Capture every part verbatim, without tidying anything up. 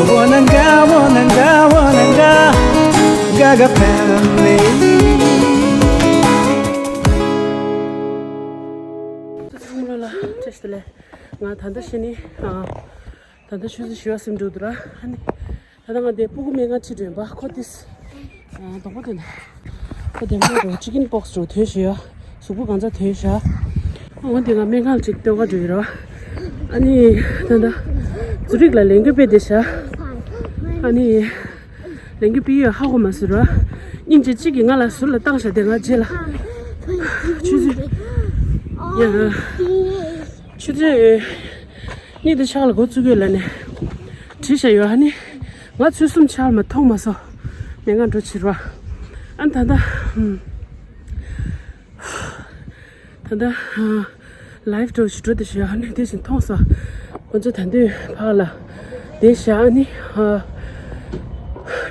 Wananga, wananga, wananga, Gaga family. ཚང་མ་ལ་བཀྲ་ཤིས་བདེ་ལེགས། ང་ད་ལྟ་ཤི་ནི་ཨ། ད་ལྟ་ཆུ་ཚོད་བཞི་པ་ཟིན་འགྲོ་འདུག་ར། ཨ་ནི་ད་ལྟ་ང་འདི་སྤུ་གུ་སྨན་ཁང་ཁྲིད་འགྲོ་ཡིན་པ། ཁོ་ཏིས་ཨ་དང་པོ་དེ་ན་ཁོ་དེ་མ་རོ་ཅི་ཀིན་པོག་སི་རོ་དོན་ཞུ་ཡ། གཟུགས་པོ་གང་ཚ་དོན་ཤ། འོ་དེ་ང་སྨན་ཁང་ཅིག་སྟོན་ག་འགྲོ་ཡི་ར། ཨ་ནི་ད་ལྟ་ཛུ་རིག་ལ་ལས་འགུལ་སྤེལ་བསྡད་ཤ། ཨ་ནི་ལས་འགུལ་སྤེལ་ཡོད་ཧ་གོ་མ་སོང་ར། སྙིང་རྗེ་གཅིག་གིས་ང་ལ་ཟུར་ལ་བཏང་ཤ་དེ་ང་རྗེས་ལ་ཆུ་ཚོད་ཡ། ཆུ་ཚོད་གཉིས་དང་ཕྱེད་ལ་འགོ་བཙུགས་ཡོད་ལ་ནས་བྲིས་བཞག་ཡོད། ཨ་ནི་ང་ཚོད་གསུམ་ཕྱེད་མ་མཐོང་མ་སོང་། སྨན་ཁང་འགྲོ་ཕྱིར་བ། ཨ་ནི་ད་ལྟ་ཧུམ། ད་ལྟ་ལའིབ་འགྲོ་ཞིག་འགྲོ་དེ་ཞིག་ཨ་ནི་དེ་བཞིན་མཐོང་སོང་། ཁོ་ཚོ་ད་འདོད་ཕག་ལ་དེ་བཞག་ཨ་ནི་ཨ།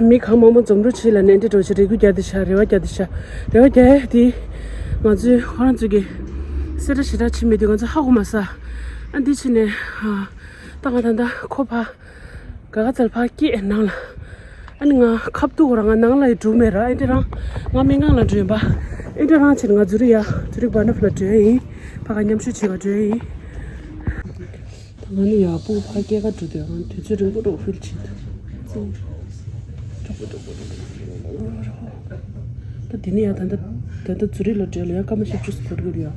མི་གང་མང་མང་འཛོམས་རོགས་བྱེད་ལ་ནས་འདི་འགྲོ་ཞིག་རེ་སྐུལ་རྒྱག་དེ་ཤ་རེ་བ་རྒྱག་དེ་ཤ་རེ་བ་རྒྱག་ཡ་དེ། ང་ཚོའི་ཁོ་རང་ཚོ་གི་སེ་ར་ཞེ་དྲག་ཕྱིན་མེད་དུས་ང་ཚོ་ཧ་གོ་མ་ས། ཨ་འདི་ཕྱིན་ནས་ཨ། ད་ང་ད་ལྟ་ཁོ་ཕ་ག་ག་ཚལ་ཕ་སྐྱེས་ནང་ལ། ཨ་ནི་ང་ཁབ་ཏུ་རང་ང་ནང་ལ་ཡི་འགྲོ་མེད་ར། ཨ་འདི་རང་ང་སྨན་ཁང་ལ་འགྲོ་ཡིན་པ། ཨ་འདི་རང་ཕྱིན་ང་ཛུ་རིག་ཡ་ཛུ་རིག་བ་ནབ་ལ་འགྲོ་ཡིན། ཕ་ག་མཉམ་ཞུགས་བྱེད་ག་འགྲོ་ཡིན། ད་ང་ནི་ཡག་པོ་ཕ་སྐྱེས་ཀ་འགྲོ་དུས་ང་དུས་ཚོད་རིང་པོ་འགྲོ་ཧྥིལ་བྱེད་དུ། ད་དེ་ནི་ཡང་ད་ལྟ་ད་ལྟ་ཛུ་རིག་ལ་འགྲོ་ལ་ཡང་སྐར་མ་བཞི་བཅུ་ཙམ་འགོར་གྱི་རེད་ཡ།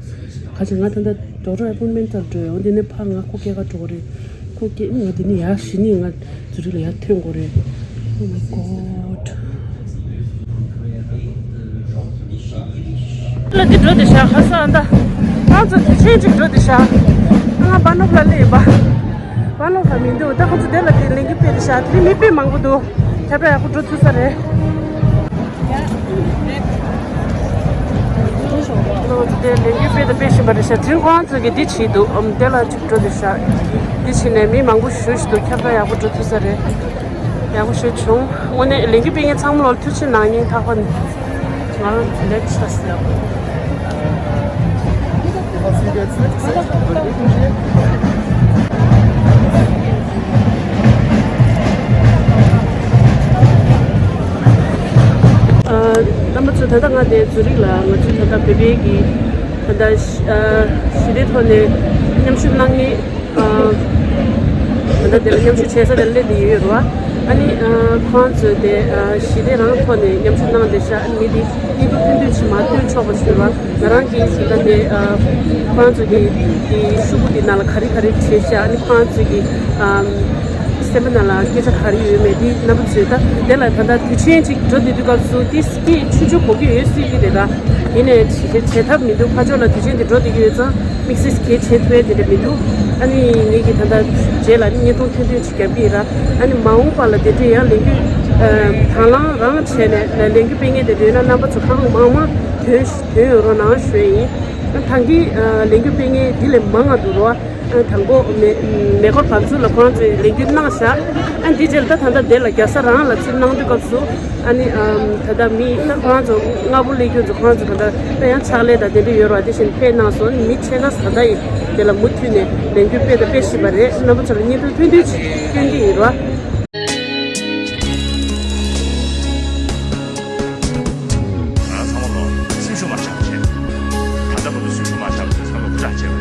ག་ཅི་ང་ད་ལྟ་ཌོག་ཊར་ཨེ་པོན་མེན་ཊི་ལ་འགྲོ་ཡ། འོན་ཏེ་ནི་ཕར་ང་ཁོ་སྐྱེས་ཀ་འགྲོ་གི་རེད། ཁོ་སྐྱེས་ང་དེ་ནི་ཡར་གཞི་ནས་ང་ཛུ་རིག་ལ་ཡར་ཐོན་དགོས་རེད། Oh my god. ལ་དེ་འགྲོ་དེ་ཤ་ཁ་སང་ད་ང་ཚོ་དུས་ཆེན་གཅིག་འགྲོ་དེ་ཤ། ང་པ་ནོབ་ལ་སླེབས་པ། པ་ནོབ་ལ་མི་འདུག་ད་ཁོ་ཚོ་དེ་ལ་དེ་ལས་འགུལ་སྤེལ་དེ་ཤ། དེ་མི་དཔེ་མང་པོ་འདུག་ཁྱབ་ར་ཡག་པོ་འགྲོ་ཐུབ་ས་རེད། ལོ་དེ་ལས་འགུལ་སྤེལ་དང་སྤེལ་བཞིན་པ་རེད་ཤག་དེ་རིང་ཁོ་རང་ཚོ་གིས་འདི་བྱས་འདུག་ཨམ། དེ་ལ་གཅིག་འགྲོ་དེ་ཤག་འདི་བྱས་ནས་མི་མང་པོ་ཞེ་ཞིག་འདུག་ཁྱབ་ར་ཡག་པོ་འགྲོ་ཐུབ་ས་རེད། ཡག་པོ་ཞེ་བྱུང་། དངོས་གནས་ལས་འགུལ་སྤེལ་མཁན་ཚང་མ་ལོར་ཐུགས་རྗེ་གནང་སྙིང་ཐག་པ་ནས་ང་ལེགས་ཤག་ཟེར། ཨ། རྣམ་པ་ཚོ་ད་ལྟ་ང་དེ་ཛུ་རིག་ལ་ང་ཚོའི་ད་ལྟ་བོད་པའི་གི་ད་ལྟ་ཞི་ཨ་ཞི་བདེ་ཐོག་ནས་མཉམ་ཞུགས་གནང་མཁན་ཨ་ད་ལྟ་དེ་ལ་མཉམ་ཞུགས་བྱེད་ས་དེ་སླེབས་བསྡད་ཡོད་རེད་བ། ཨ་ནི་ཨ་ཁོང་ཚོས་དེ་ཨ་ཞི་བདེ་རང་ཐོག་ནས་མཉམ་ཞུགས་གནང་བསྡད་ཤག་མི་དེ་བརྙན་ཐུང་ཐུང་ཐུང་ཅིག་མར་སྟོན་ཆོག་པ་ཞུས་པ། ང་རང་གིས་ད་ལྟ་དེ་ཨ་ཁོང་ཚོ་གི་དེ་ཤོག་བུ་དེ་ནང་ལ་ག་རེ་ག་རེ་བྲིས་ཤག་ཨ་ནི་ཁོང་ཚོ་གི་ཨ་སེམས་པ་ནང་ལ་སྐད་ཆ་ག་རེ་ཡོད་མེད་དེ་རྣམ་པ་ཚོས་ད་དེ་ལ་ད་ལྟ་དུས་ཆེན་ཅིག་འགྲོ་བསྡད་དུས་སྐབས་སུ་དེ་སྐད་ཆུང་ཆུང་གོ་གི་ཡོད་སྲིད་ཀྱི་རེད་ད། ཡིན་ནའི་བྱེད་བྱེད་ཐབས་མི་འདུག་ཕར་ཕྱོགས་ལ་དུས་ཆེན་དེ་འགྲོ་བསྡད་ཀྱི་ཡོད་ཙང་དམིགས་བསལ་གལ་ཆེ་ཐུབ་ཡ་དེ་འདྲ་མི་འདུག་ཨ་ནི་ངེད་ཀྱིས་ད་ལྟ་རྗེས་ལ་ནི་བརྙན་ཐུང་ཐུང་ཐུང་ཅིག་བརྒྱབ་ཀྱི་ཡིན་ར། ཨ་ནི་མ་འོངས་པ་ལ་དེ་འདྲའི་ཡང་ལས་འགུལ་དང་བླངས་རང་བྱས་ནས་ལས་འགུལ་སྤེལ་མཁན་དེ་འདྲ་ཡོད་ན་རྣམ་པ་ཚོ་གང་མང་མང་ཐོན་ཐོན་ཡོང་རོགས་གནང་ཞུ་ཡ་ཡིན། ཨ་ནི་ད་གིན་ལས་འགུལ་སྤེལ་མཁན་འདི་ལས་མང་ང་འདུག་རོ། ཨ་དང་པོ་མེ་མེ་འཁོར་བབས་ཚུགས་ལ་ཁོང་ཚོས་ལས་འགུལ་གནང་ཤག་ཨ་འདི་རྗེས་ལ་ད་ད་ལྟ་དེ་ལ་རྒྱལ་ས་རང་ལ་ཚུར་གནང་དུས་སྐབས་སུ་ཨ་ནི་ཨམ་ད་ལྟ་མི་ད་ཁོང་ཚོ་སྔ་པོ་སླེབས་མཁན་ཚོ་ཁོང་ཚོ་ད་ལྟ་དཔེ་ཡང་ཕྱག་ལས་དང་དེ་འདྲ་ཡོད་རེད་བ། དེ་བཞིན་ཕེབས་གནང་སོང་། མི་ཕྱེད་ཀ་ཟ་ད་ཡིན། དེ་ལ་མུ་མཐུད་ནས་ལས་འགུལ་སྤེལ་དང་སྤེལ་བཞིན་པ་རེད། རྣམ་པ་ཚོ་ལ་བརྙན་ཐུང་ཐུང་ཐུང་ཅིག་སྟོན་གྱི་ཡིན་རོ། ང་ཚང་མ་ལོ་སེམས་ཤུགས་མ་ཆག་བྱས། ད་ལྟ་བར་དུ་སེམས་ཤུགས་མ་ཆག་པ་དེ་ཚང་མ་ཧུར་ཐག་བྱས་པ་རེད།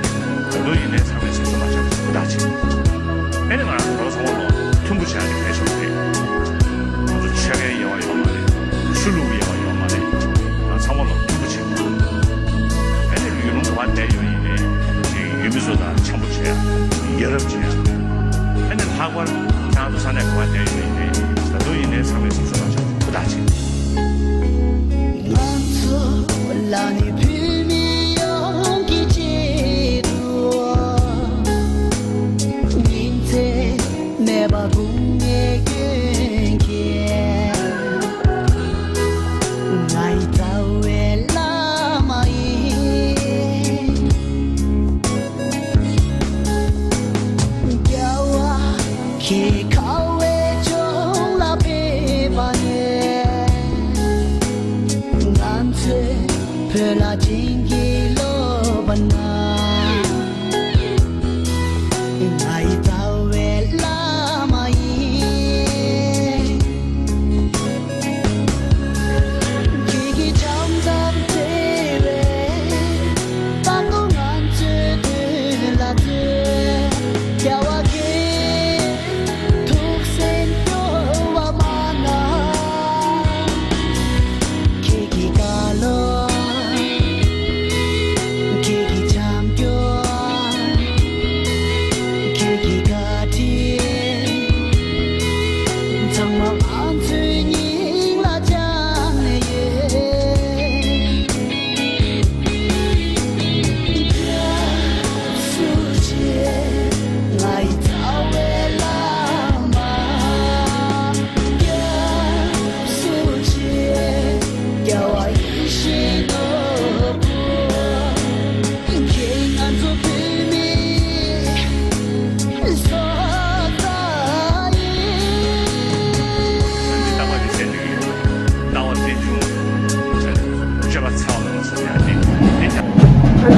ད་དུང་ཡིན་ནའི་ཚང་མས་སེམས་ཤུགས་མ་ཆག་པ་ཧུར་ཐག་བྱེད། ཨེ་ནི་ང་རང་ཚོ་ཚང་མ་ལོ་མཐུན་པོ་བྱས་ནས་ཕེབས་ཤོག་རེད། ང་ཚོ་ཆོལ་ཁའི་དབྱེ་བ་ཡོད་མ་རེད། ཆོས་ལུགས་དབྱེ་བ་ཡོད་མ་རེད། ང་ཚང་མ་ལོ་མཐུན་པོ་བྱེད་དགོས། ཨེ་ནི་ཡུལ་ལུང་ག་པར་བསྡད་ཡོད་ཡིན་ནའི་ཡུལ་མི་ཚོ་དང་འཆམ་པོ་བྱེད་ཡ། ཡ་རབས་བྱེད་ཡ། ཨེ་ནི་ལྷག་པར་ཁྱེད་རང་ཚོ་ས་གནས་ག་པར་བསྡད་ཡོད་ཡིན་ནའི་ད་དུང་ཡིན་ནའི་ཚང་མས་སེམས་ཤུགས་མ་ཆག་པ་ཧུར་ཐག་བྱེད། ང་ཚོ་ལ་ནི་བོད་མི་ཡོངས་ཀྱི་ཆེད་དུ་ཉིན་མཚན་མེད་པར་དགུང་ལས་སྐྱོན་མཁན་ང་ཡི་རྩ་བའི་བླ་མ་ཡིན། རྒྱལ་བ་ཁྱེད་ཁ་བའི་ལྗོངས་ལ་ཕེབས་པ་ནས་ང་ཚོས་བོད་ལ་བྱིན་གྱིས་རློབས་པ་ན། ང་ཡི་རྩ་བའི་བླ་མ་ཡིན།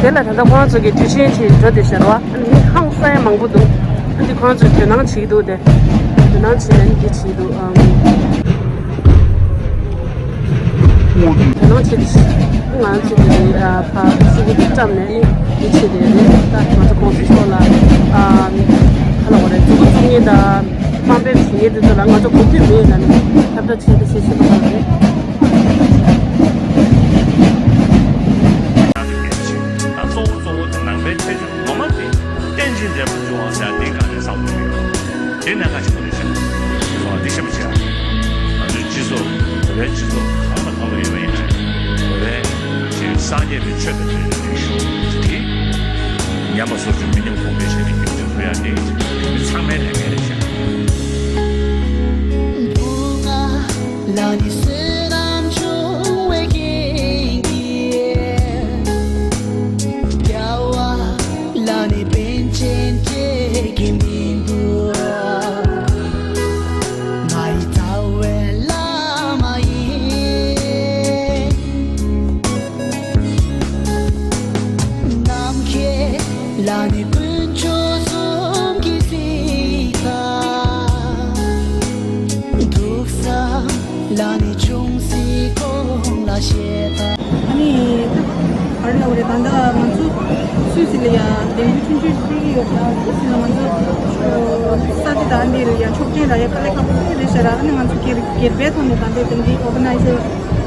དེ་ལ་ད་ལྟ་ཁོང་ཚོ་གི་དུས་ཆེན་གྱི་འགྲོ་དེ་ཤར་བ་ཨ་ནི་ཧང་སང་ཡ་མང་པོ་འདུག་ཨ་ནི་ཁོང་ཚོས་དོ་སྣང་བྱེད་ཀྱི་འདུག་དེ་དོ་སྣང་བྱེད་ནས་འདི་བྱེད་ཀྱི་འདུག་ཨང་། དོ་སྣང་བྱེད་དེ་ང་ཚོ་གི་ཕ་སུ་གུ་བཀྲམ་ནས་འདི་བྱེད་དེ་རེད། ད་ང་ཚོ་ཁོང་ཚོ་ཕྱོགས་ལ་ཨ་ཁ་ལ་འོ་རེད་མཛུབ་གུ་བཙུགས་མཁན་དང་དམའ་འབེབས་བྱེད་མཁན་དེ་ཚོ་ལ་ང་ཚོ་གོ་ཐོས་མེད་ལ་ནི་ཁྱབ་བསྒྲགས་བྱས་ཏེ་ཞེས་ཞུས་པ་ལ་རེད། ད་གཙོ་བོ་གཙོ་བོ་དེ་ནང་པའི་ཁྱད་ཆོས་ངོ་མ་དེ་བསྟན་འཛིན་འབྲས་བུ་འབྱུང་བ་ཟེར་དེའི་སྒང་ནས་བསམ་བློ་ཡོད། དེ་གནད་འགག་ཆེན་པོ་རེད་ཤག་ཨ་ཚོ་འདི་ཤེས་པ་བྱས། ང་ཚོའི་སྤྱི་ཚོགས་བོད་པའི་སྤྱི་ཚོགས་གང་ལ་གང་ལ་ཡོད་པ་ཡིན་ན་བོད་པའི་ཅིག་སངས་རྒྱས་པའི་ཆོས་དང་འབྲེལ་བའི་རིག་གཞུང་དེ་ཉམས་པ་སོར་ཆུད་མི་ཉམས་གོང་འཕེལ་བྱས་ནས་རྒྱུན་འཛིན་ཐུབ་ཡ་དེ་མི་ཚང་མའི་ལས་འགན་རེད་ཤག་ལ་ནི་བསོད་ནམས་ཆུང་བའི་རྐྱེན་གྱིས། རྒྱལ་བ་ལ་ནི་པཎ་ཆེན་བཅས་ཀྱི་མིང་དུ། ང་ཡི་རྩ་བའི་བླ་མ་ཡིན། ནམ་མཁའི་ལ་ནི་དཀོན་མཆོག་གསུམ་གྱི་གཟིགས་ས། ཐུགས་བསམ་ལ་ནི་ཆུང་སྲིད་གོང་ལ་བཞེས་ས། ཨ་ནི་ད་ག་རེ་ལབ་དགོས་རེད། ད་ལྟ་ང་ཚོ་སུད་སི་ལ་ཡ་ལས་འགུལ་ཆུང་ཆུང་ཞིག་སྤེལ་གྱི་ཡོད། ད་སུད་སི་ལ་ང་ཚོ་ས་ཆ་དང་འདི་ལ་ཡ་ཆོག་མཆན་རག་ཡ་དཀའ་ལས་ཁག་པོ་དཔེ་རེད་ཤག་ར། ཨ་ནི་ང་ཚོ་སྒེར་སྒེར་པའི་ཐོག་ནས་ད་ལྟའི་དེང་གི་ཨོ་ག་ནའི་ཛར་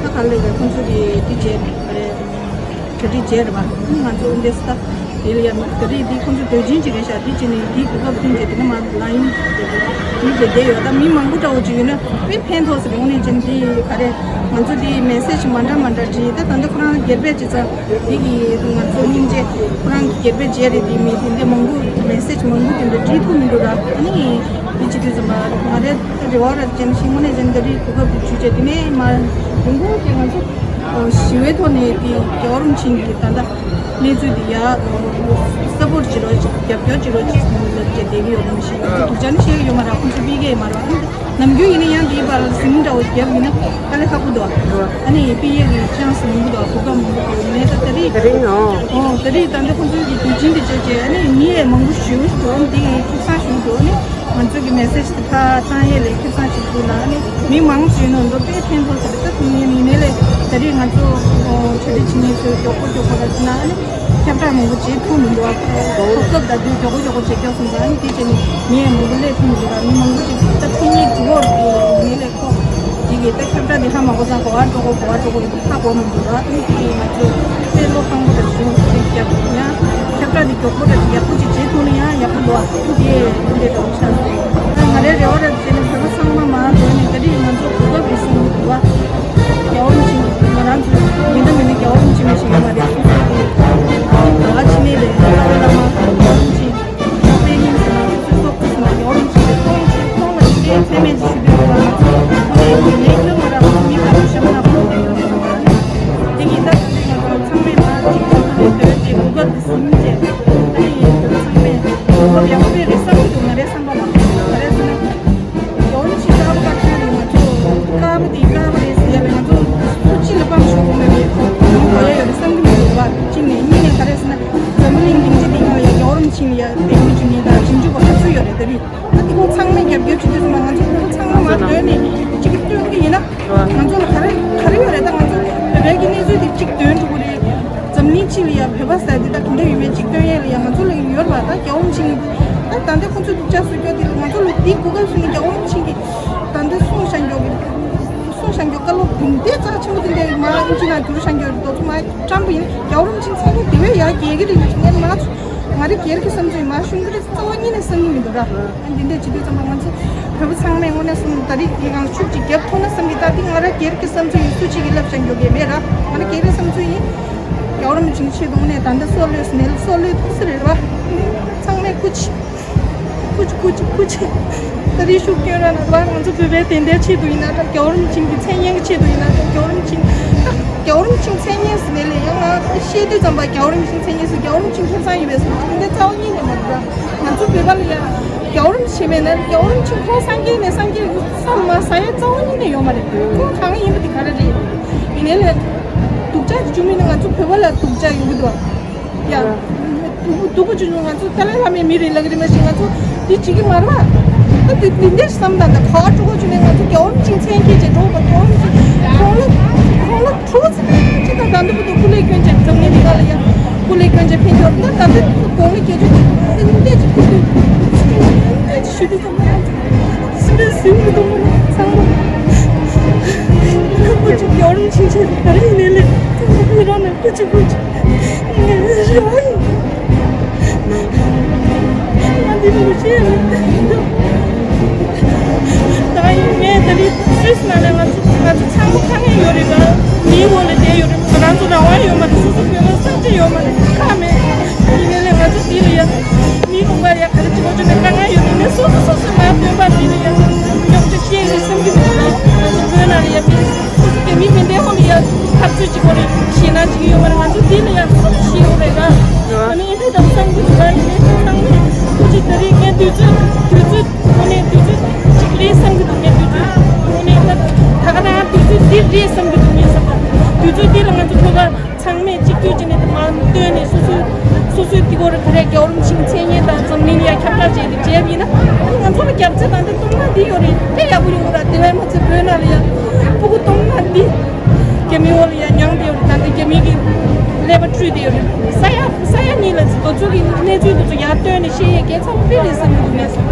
ད་ག་རེ་ལབ་དགོས་རེད། ཁོང་ཚོ་གི་འདི་བྱས་རེད། གྲ་སྒྲིག་བྱས་རེད་པ། ཨ་ནི་ང་ཚོ་འདི་ས་ད་དེ་ལ་ཡ་ག་རེ་འདི་ཁོང་ཚོ་དུས་ཆེན་ཅིག་རེད་ཤག་འདི་བྱས་ནས་འདི་གོ་སྐབས་བསྟུན་བྱས་དེ་ནས་མར་ལ་ཡིན་འདི་བྱས་བསྡད་ཡོད། ད་མི་མང་པོ་འདྲ་བོ་ཅིག་ཡོད་ན་དཔེ་ཕན་ཐོགས་ཟེར། དངོས་གནས་ཅན་འདི་ག་རེ་ང་ཚོ་འདི་མེ་སེ་ཇི་མ་འདྲ་མ་འདྲ་བྲིས། ད་ད་འདི་ཁོ་རང་སྒེར་པས་བྱས་ཙང་འདི་གི་ང་ཚོ་སྙིང་རྗེ་ཁོ་རང་གི་སྒེར་པས་བྱས་རེད། འདི་མི་དེ་འདི་མང་པོ་མེ་སེ་ཇི་མང་པོ་དེ་འདྲ་བྲིས་ཐུབ་མི་འདུག་ར། ཨ་ནི་འདི་བྱེད་དུས་ཙམ་པ་ང་རེ་རེ་བ་ར་ཅན་ཞིག་དངོས་གནས་ཅན་འདི་རིགས་གོ་སྐབས་དེ་བྱུང་བྱས་དེ་ནས་མ་ཡོང་གི་ང་ཚོ་ཞི་བའི་ཐོག་ནས་དེ་རྒྱལ་བ་རིན་པོ་ཆེ་གི་ད་ལྟ་གནས་ཚུལ་དེ་ཡ་སཔོར་ཊི་བྱེད་རོགས་བྱེད། རྒྱབ་སྐྱོར་བྱེད་རོགས་བྱེད་ཟེར་ནས་ལབ་བྱས་བསྡད་ཀྱི་ཡོད་རེད། མི་ཤེས། ང་ཚོ་སྡུག་ཅག་ནི་བཤད་ཀྱི་ཡོད་མ་རེད། ཁོང་ཚོ་ཕི་གེ་མ་རེད། ནམ་རྒྱུན་ཡིན་ན་ཡང་དེའི་བར་ཟིང་འདྲ་བོ་རྒྱབ་ཡིན་ན་དཀའ་ལས་ཁག་པོ་འདུག་ཨ་ནི་ཕི་གེ་གི་ཅང་སི་མང་པོ་འདུག་གོ་སྐབས་མང་པོ་འདུག་ཡིན་ནའི་ད་ད་རེས་ད་རེས་ཡང་ཨོ་ད་རེས་ད་ལྟ་ཁོང་ཚོའི་གི་དུས་ཆེན་དེ་བྱས་བྱས་ཨ་ནི་མི་ཡས་མང་པོ་ཞེ་པོ་ཞིག་འདུག་འདི་ཁེ་བཟང་ཞིག་འདུག་ཨ་ནི། ང་ཚོ་གི་མེ་སེ་ཇི་དེ་ཕར་བཏང་ཡས་ལས་ཁེ་བཟང་ཞིག་འདུག་ལ། ཨ་ནི་མི་མང་ཞིག་ཡོད་ན་འདུག་དཔེ་ཕན་ཐོགས་ཟེར་ད་ཐུག་ཡིན། ཡིན་ནའི་ལས་ད་རེས་ང་ཚོ་གྲ་སྒྲིག་བྱེད་མཁན་ཚོས་མགྱོགས་པོ་མགྱོགས་པོ་ར་ཟེར་ན་ཨ་ནི་ཁྱབ་བསྒྲགས་མང་པོ་བྱེད་ཐུབ་མི་འདུག་ཨ་གོ་སྐབས་ད་དུས་མགྱོགས་པོ་མགྱོགས་པོ་བྱེད་རྒྱུ་སོང་ཙང་ཨ་ནི་དེ་བྱས་ནས་མི་ཡས་མང་པོ་སླེབས་ཐུབ་མི་འདུག་ལ། མི་མང་པོ་ཞིག་ད་ཕན་ཡས་འདུག་གོ་ཡིན་ནའི་ལས་ཁོ་དེ་གི་ད་ཁྱབ་བསྒྲགས་དེ་ཧ་མ་གོ་ཙང་གོ་བ་འགྲོ་གོ་གོ་བ་འགྲོ་གོ་ཡིན་ཧ་གོ་མི་འདུག་ཨ་ནི་དེ་ང་ཚོ་དཔེ་བློ་ཕངས་པོ་རེད། གཞུང་ཚོས་རྒྱབ་ཡང་ཁྱབ་བསྒྲགས་འདི་མགྱོགས་པོ་རེད། ཡག་པོ་ཅིག་བྱེད་ཐུབ་ན་ཡང་ཡག་པོ་འདུག་ཨ་དེ་འདི་འདྲ་འདྲ་བོ་ཆགས་སོང་། ད་ང་རའི་རེ་བ་རེད་ཟེར་ནས་བོད་པ་ཚང་མ་མར་འགྲོ་ནས་ད་རེས་ང་ཚོ་གོ་སྐབས་རེད་བསམ་གྱི་འདུག་ཨ། རྒྱལ་བ་རིན་པོ་ཆེ་ང་རང་ཚོ་ཡིན་ད་མིན་ད་རྒྱལ་བ་རིན་པོ་ཆེ་མི་ཞིག་ཡོད་མ་རེད། སོ་སོ་གི་ག་བ་ཕྱི་ནས་ལས་རྩ་བའི་བླ་མ་རིན་པོ་ཆེ་དཔེ་རྙིང་ཟེར་ན་སོ་སོའི་སྲོག་ཏུ་ཟེར་ན་རྒྱལ་བ་རིན་པོ་ཆེ་ཁོང་ཁོང་ལ་ཡིན་ཏེ་ཚད་མེད་ཅིག་ཞུ་འདོད་འདུག་ཨ། ང་ཚོ་ཁོང་ལ་ཡིན་ཏེ་ལས་ཀྱི་མ་རག་ཁོང་མི་ག་རེ་ཞབས་ན་ཁོང་དེ་འདྲ་ཟེར་བ་རེད། དེ་ཡིན་ད་ད་ལྟ་ང་ཚོ་ཚང་མས་མར་གཅིག་ཐོག་ནས་སྡོད་དེ་གོ་སྐབས་འདི་ཟིན་བྱས་ཨ་ནི་ཡིན་ད་ཚང་མས་གོ་སྐབས་ཡག་པོ་དཔེ་རེད་བསམ་གྱི་འདུག་ང་རའི་བསམ་པ་ལ་ག་རེ་ཟེར་ན། རྒྱལ་བ་རིན་པོ་ཆེ་དཀར་པོ་དཀར་ཆེན་རེད། ང་ཚོ་དཀར་པོ་དེ་དཀར་པོ་རེད་ཟེར་ཡ་རེད། ང་ཚོ་སུ་གཅིག་ལ་ཕམ་ཞུགས་དགོས་མེད་པའི་གོ་ཡ་ཡོད་རེད་བསམ་གྱི་མི་འདུག་བ། གཅིག་ནས་གཉིས་ནས་ག་རེ་ཟེར་ན་འཛམ་བུ་གླིང་སྡིངས་ཆ་འདི་སྒང་ལ་ཡ་རྒྱལ་བ་རིན་པོ་ཆེ་ལ་ཡ་དད་གུས་བྱེད་མཁན་དང་ཞིབ་འཇུག་པ་ག་ཚོད་ཡོད་རེད། ད་རེས་ད་འདི་ཁོང་ཚང་མས་རྒྱབ་སྐྱོར་བྱེད་དུས་ཙམ་པ་ང་ཚོ་ཁོང་ཚང་མ་མར་འདོན་ནས་གཅིག་སྟོན་གྱི་ཡིན་ན་ང་ཚོ་ལ་ག་རེ་ག་རེ་ཡོད་རེད། ད་ང་ཚོ་བོད་པའི་གི་གནས་ཚུལ་འདི་གཅིག་འདོན་ཐུབ་ཀྱི་རེད། འཛམ་གླིང་སྤྱི་ལ་ཡ་བོད་པ་ཟེར་འདི་ད་ག་འདྲ་ཡོད་མེད་གཅིག་སྟོན་ཡས་ལ་ཡ་ང་ཚོ་ལ་ཡོད་རེད་པ། ད་རྒྱལ་བ་རིན་པོ་ཆེ་གི་ད་ད་ལྟ་ཁོང་ཚོས་སྡུག་ཅག་བཟོ་རྒྱུ་འདི་ལ་ང་ཚོ་ལ་འདི་གོ་སྐབས་བཟོས་ནས་རྒྱལ་བ་རིན་པོ་ཆེ་གི་ད་ལྟ་གསུང་བཤད་རྒྱུ་གི་གསུང་བཤད་རྒྱུ་བཀའ་སློབ་འདི་འདྲའི་རྩ་ཆེན་པོ་དེ་འདྲའི་མ་ཨིན་ཇི་ནང་བསྒྱུར་བཤད་རྒྱུ་རེད། དོ་ཚོ་མ་ཀྲམ་པོ་ཡིན་རྒྱལ་བ་རིན་པོ་ཆེ་མཚན་སྙན་དེ་བས་ཡ་རྒྱས་ཀྱི་རེད། ངས་མ་ང་རེ་སྒེར་གྱི་བསམ་ཚུལ་ཡིན། མ་གཞུང་གི་རྩ་བ་ཉིད་ནས་བསམ་གྱི་མི་འདུག་ར། ཨ་འདི་འདྲ་བྱེད་དུས་ཙམ་པ་ང་ཚོ་བོད་པ་ཚང་མས་དངོས་གནས་སོང་ད་རེས་དེ་གང་ཤུགས་ཅིག་རྒྱབ་ཐུབ་ན་བསམ་གྱི། ད་འདི་ང་ར་སྒེར་གྱི་བསམ་ཚུལ་ཡིན། སུ་གཅིག་གིས་ལབ་བྱ་མགྱོགས་གས་མེད་ར། ང་ར་སྒེར་གྱི་བསམ་ཚུལ་ཡིན། རྒྱལ་བ་རིན་པོ་ཆེ་ཆེད་དུ་དངོས་གནས་ད་ལྟ་སྲོག་བློས་སུ་ནས་སྲོག་བློས་ཐུབ་ས་རེད་ར། ཚང་མས་སྐུ་མཁྱེན། སྐུ་མཁྱེན་སྐུ་མཁྱེན་སྐུ་མཁྱེན། ད་རེས་ཤུགས་སྐྱོན་ར་ན་ར་ང་ཚོ་བོད་པའི་དེ་འདྲའི་ཆེད་དུ་ཡིན་ན་འདྲ། རྒྱལ་བ་རིན་པོ་ཆེ་གི་མཚན་སྙན་གྱི་ཆེད་དུ་ཡིན་ན་འདྲ། རྒྱལ་བ་རིན་པོ་ཆེ་ད་རྒྱལ་བ་རིན་པོ་ཆེ་མཚན་སྙན་ཟེར་ནས་ལས་ཡང་ང་བཤད་དུས་ཙམ་པ་རྒྱལ་བ་རིན་པོ་ཆེ་མཚན་སྙན་ཟེར། རྒྱལ་བ་རིན་པོ་ཆེ་ཁེ་བཟང་ཡོད་པའི་བཟོ་འདི་འདྲ་རྩ་བ་ཉིད་ནས་མ་འདུག་ར། ང་ཚོ་བོད་པ་ལ་ཡང་རྒྱལ་བ་རིན་པོ་ཆེ་མེད་ན་རྒྱལ་བ་རིན་པོ་ཆེ་ཁོང་སངས་རྒྱས་ནས་སངས་རྒྱས་ཀྱི་བསམ་མ་ཟ་ཡ་རྩ་བ་ཉིད་ནས་ཡོད་མ་རེད། ཁོང་གང་ཡིན་པ་དེ་ག་རེ་རེད། ཡིན་ནའི་ལས་སྡུག་ཅག་ཅིག་བྱུང་མིན་ན་ང་ཚོ་བོད་པ་ལ་སྡུག་ཅག་ཡོང་གི་འདུག་བ། ཡ། སྡུག་པོ་ཅིག་བྱུང་། ང་ཚོ་ཏཱ་ལའི་བླ་མའི་མི་རེད་ལབ་ཀྱི་རེད། མ་གཞི་ང་ཚོ་འདི་བྱེད་ཀྱི་མ་རེད་པ། ད་འདི་འདི་འདྲ་བསམ་དང་། ད་ག་པར་འགྲོ་དགོས་བྱུང་ནས་ང་ཚོ་རྒྱལ་བ་རིན་པོ་ཆེ་མཚན་བརྒྱད་བྱས་འགྲོ་དགོས། རྒྱལ་བ་རིན་པོ་ཆེ་དགུང་ལོ་དགུང་ལོ་དྲུག་ཙམ་ཅིག་དང་། ད་འདི་བར་དུ་སྐུ་ལས་བསྐྱོན་བྱས་འཛམ་གླིང་འདི་ག་ལ་ཡ་སྐུ་ལས་བསྐྱོན་བྱས་ཕེབས་ཀྱི་ཡོད་རེད། ད་ད་ལྟ་དགུང་ལོ་བརྒྱད་ཅུ་དེ་འདི་འདྲ་ཅིག་ཕེབས་དུས་འདི་འདྲ་ཅིག་ཞུ་དུས་ཙམ་པ་ཡང་ཅིག་སེམས་པ་ཟིན་གྱི་འདུག་མ་ཚང་མ། སྐུ་མཁྱེན། རྒྱལ་བ་རིན་པོ་ཆེ་མཚན་བརྒྱད་ག་རེ་ཡིན་ནའི་ལས་ཚང་མ་ཁོང་རང་ནས་སྐུ་མཁྱེན། སྐུ་མཁྱེན། ང་རང་ཡིན། ང་འདི་མི་ཤེས་རེད། ད་ཡིན་ངས་ད་རེས་སུད་སི་ནང་ནས་ང་ཚོ་ང་ཚོ་ཚང་མ་དཀའ་ངལ་ཡོད་རེད། ང་མིའི་འོག་ལ་བསྡད་ཡོད་རེད། ང་རང་ཚོ་རང་དབང་ཡོད་མ་རེད། སོ་སོ་བོད་པ་བསམ་འཆར་ཡོད་མ་རེད། ཁག་མེད། ཡིན་ནའི་ལས་ང་ཚོ་འདི་ལ་ཡ་མིའི་ལུང་པར་ཡ་ག་རེ་བྱེད་དགོས་བྱུང་ནས་དཀའ་ངལ་ཡོད་ནའི་ལས་སོ་སོ་སོ་སོའི་མ་སྟོན་པ་འདི་ལ་ཡ་རྙོག་དྲ་སྐྱེལ་རེད་བསམ་གྱི་འདུག་ང་ཚོ་བོད་ནང་ལ་ཡ་མི་སོ་སོ་རྒྱ་མི་མི་འདྲ་ཧོ་ལ་ཡ་འཐབ་རྩོད་བྱེད་དགོས་རེད། ཞེད་སྣང་བྱེད་ཀྱི་ཡོད་མ་རེད། ང་ཚོ་འདི་ལ་ཡ་སུ་ཞེད་ཡོད་རེད་ལ། ཨ་ནི་ཨེ་འདྲ་དང་བསམ་གྱི་འདུག་ལ། ཡིན་ནའི་ཚང་མས་ཁོ་ཅིག་ད་རེས་ངས་དུས་ཚོད་དུས་ཚོད་དངོས་གནས་དུས་ཚོད་གཅིག་རེད་བསམ་གྱི་འདུག་ངས་དུས་ཚོད་དངོས་གནས་ད་ད་ག་རང་དུས་ཚོད་འདི་རེད་བསམ་གྱི་འདུག་ངས་བསམ་པ། དུས་ཚོད་འདི་ལ་ང་ཚོ་བོད་པ་ཚང་མས་གཅིག་གྱུར་བྱས་ནས་མར་བཏོན་ནས་སོ་སོའི་སོ་སོའི་འདི་སྐོར་ག་རེ་རྒྱལ་བ་རིན་པོ་ཆེའི་མཚན་སྙན་དང་འཛམ་གླིང་ལ་ཡ་ཁྱབ་བསྒྲགས་བྱས་ཏེ་བྱས་པ་ཡིན་ན། ཨ་ནི་ང་ཚོ་ལ་རྒྱབ་རྩེ་དང་འདི་གཏོང་ན་འདི་ཡོད་རེད། དཔེ་ཡག་པོ་ཡོང་གི་རེད། དེ་བས་མ་ཚད་བོད་ནང་ལ་ཡ་སྤུ་གུ་གཏོང་ན་འདི་རྒྱ་མིའི་འོག་ལ་ཡ་མྱངས་བསྡད་ཡོད་རེད། ད་འདི་རྒྱ་མི་གི་ཀླད་པ་བཀྲུས་བསྡད་ཡོད་རེད། ས་ཡ་ས་ཡ་གཉིས་ལ་ཚོ་ཚོ་གི་གནས་ཚུལ་འདི་ཚོ་ཡར་བཏོན་ནས་བཤད་ཡས་གལ་ཆེན་པོ་དཔེ་རེད་བསམ་གྱི་འདུག་ངས་སོ།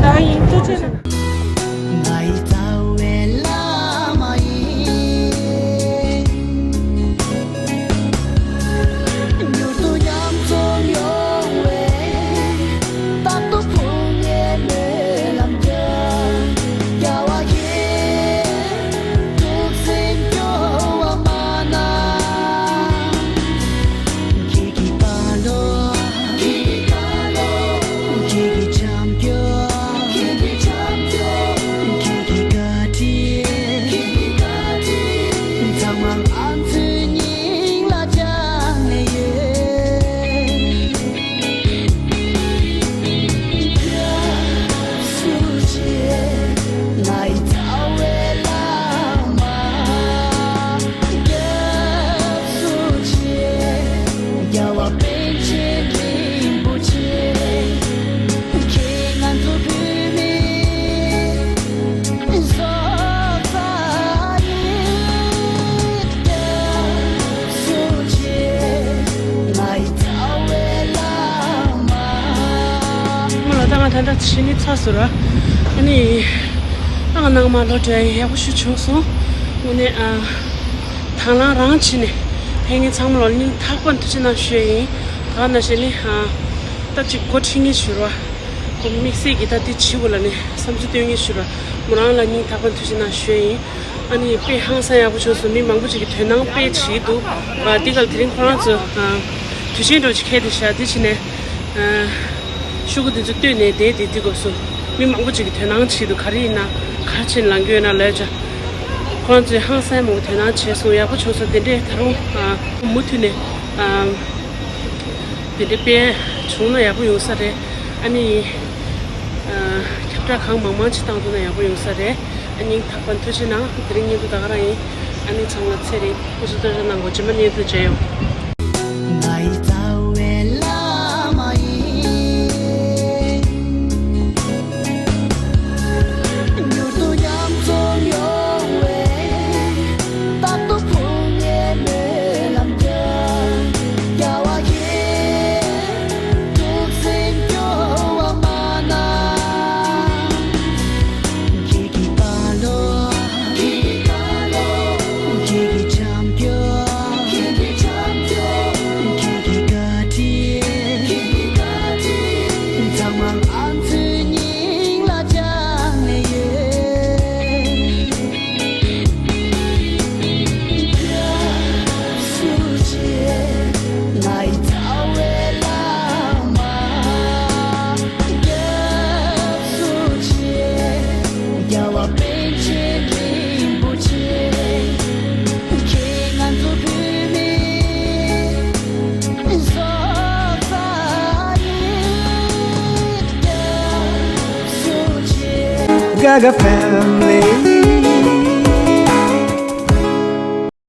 ད་ཡིན། ཐུགས་རྗེ་ཆེ། ང་ཡི་རྩ་བའི་བླ་མ་ཡིན། མྱུར་དུ་ཉམས་སུ་མྱོང་བའི་རྟག་ཏུ་ཕུང་བའི་སྨོན་ལམ་རྒྱ་རྒྱ་བ་ཡིས་ཐུགས་སེམས་སྐྱོ་བ་མ་གནང་། ཁྱེད་ཀྱི་བཀའ་སློབ། ཁྱེད་ཀྱི་བཀའ་སློབ། ཁྱེད་ཀྱི་བྱམས་སྐྱོང་། ཁྱེད་ཀྱི་བྱམས་སྐྱོང་། ཁྱེད་ཀྱི་བཀའ་དྲིན། ཁྱེད་ཀྱི་བཀའ་དྲིན། ཚང་མ་ང་ཚོའི་སྙིང་ལ་བཅངས་ནས་ཡོད། སྐྱབས་སུ་མཆི། ང་ཡི་རྩ་བའི་བླ་མ། སྐྱབས་སུ་མཆི། རྒྱལ་བ་པཎ་ཆེན་རིན་པོ་ཆེ། ཁྱེད་ང་ཚོ་བོད་མིའི་སྲོག་རྩ་ཡིན། སྐྱབས་སུ་མཆི། ང་ཡི་རྩ་བའི་བླ་མ། མོ་ལ་ད་ང་ད་ལྟ་ཕྱི་ནས་ཚར་སོང་ར། ཨ་ནི། ཨ་ང་ནང་མ་ལོ་དྲན་ཡག་པོ་ཞིག་བྱུང་སོང་། དངོས་གནས་ཨ། དང་བླངས་རང་བྱས་ནས་ཕེབས་མཁན་ཚང་མ་ལ་སྙིང་ཐག་པ་ནས་ཐུགས་རྗེ་གནང་ཞུ་ཡས་ཡིན། ད་ག་ནང་བཞིན་ནི་ཨ། ད་ཅིག་འགོ་ཁྲིད་མཁན་ཞུ་ར། ཁོ་དམིགས་བསལ་གྱི་ད་དེ་བྱེད་དགོས་ལབ་ནས་བསམ་ཚུལ་བཏོན་མཁན་ཞུ་ར། མོ་རང་ལ་སྙིང་ཐག་པ་ནས་ཐུགས་རྗེ་གནང་ཞུ་ཡས་ཡིན། ཨ་ནི་དཔེ་ཧང་སང་ཡག་པོ་བྱུང་སོང་། མི་མང་པོ་ཅིག་གིས་དོ་སྣང་དཔེ་བྱེད་ཀྱི་འདུག་ཨ། འདི་ག་ལ་དེ་རིང་ཁོ་རང་ཚོ་ཨ། དུས་ཆེན་འདྲ་ཅིག་འཁེལ་བསྡད་ཤག་དེ་བྱས་ནས་ཨ། ཤོག་གུ་འདི་ཚོ་བཏོན་ནས་བསྡད་དེ་འདི་སྐབས་སུ་མི་མང་པོ་ཅིག་གིས་དོ་སྣང་བྱེད་འདུག་ག་རེ་ཡིན་ན་ག་རེ་བྱས་ནས་ལངས་ཀྱི་ཡོད་ན་ལབ་ཡ། ཁོ་རང་ཚོས་ཧང་སང་མང་པོ་དོ་སྣང་བྱས་སོང་། ཡག་པོ་བྱུང་སོང་། དེ་འདྲས་ད་རུང་ཨ། མུ་མཐུད་ནས་ཨ། དེ་འདྲའི་དཔེ་བྱུང་ན་ཡག་པོ་ཡོང་ས་རེད། ཨ་ནི། ཨ། ཁྱབ་བསྒྲགས་གང་མང་མང་ཅིག་བཏང་ཐུབ་ན་ཡག་པོ་ཡོང་ས་རེད། ཨ། སྙིང་ཐག་པ་ནས་ཐུགས་རྗེ་གནང་། དེ་རིང་བརྙན་ཐུང་ད་ག་རང་ཡིན། ཨ་ནི་ཚང་མ་ཚེ་རིང་། སྐུ་གཟུགས་བརྟན་པ་གནང་དགོས། རྗེས་མ་བརྙན་ཐུང་མཇལ་ཡོང་། ང་ཡི་རྩ་བའི་བླ་མ་ཡིན། མྱུར་དུ་ཉམས་སུ་མྱོང་བའི་རྟག་ཏུ་ཕུང་བའི་སྨོན་ལམ་རྒྱ་རྒྱ་བ་ཡིས་ཐུགས་སེམས་སྐྱོ་བ་མ་གནང་། ཁྱེད་ཀྱི་བཀའ་སློབ། ཁྱེད་ཀྱི་བཀའ་སློབ། ཁྱེད་ཀྱི་བྱམས་སྐྱོང་། ཁྱེད་ཀྱི་བྱམས་སྐྱོང་། ཁྱེད་ཀྱི་བཀའ་དྲིན། ཁྱེད་ཀྱི་བཀའ་དྲིན། ཚང་མ་ང་ཚོའི་སྙིང་ལ་བཅངས་ནས་ཡོད། སྐྱབས་སུ་མཆི། ང་ཡི་རྩ་བའི་བླ་མ། སྐྱབས་སུ་མཆི། རྒྱལ་བ་པཎ་ཆེན་རིན་པོ་ཆེ། ཁྱེད་ང་ཚོ་བོད་མིའི་སྲོག་རྩ་ཡིན། སྐྱབས་སུ་མཆི། Gaga family.